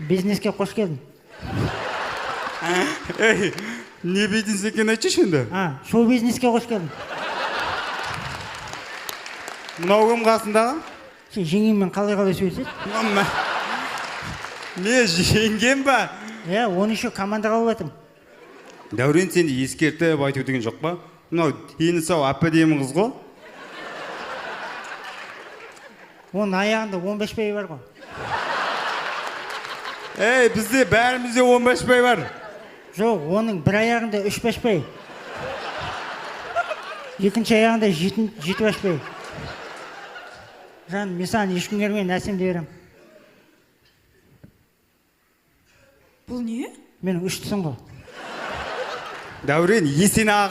Бизнеске қош келдің. Ей, не бизнес екенін айтшы енді. А, шоу бизнеске қош келдің. Мынау кім қасындағы? Сен жеңгеңмен қалай қалай сөйлеседі? Мына не, жеңгем ба? Иә, оны еще командаға алып жатырмын. Дәурен, сені ескертіп айту деген жоқ па? Мынау дені сау, әп әдемі қыз ғой. Оның аяғында 15 бай бар ғой. Ей, бізде бәрімізде 15 бай бар. Жоқ, оның бір аяғында үш баш бай, екінші аяғында жеті баш бай. Жаным, мен саған ешкім бермей нәрсемді беремін. Бұл не? Менің үш тісім ғой. Дәурен, Есен аға.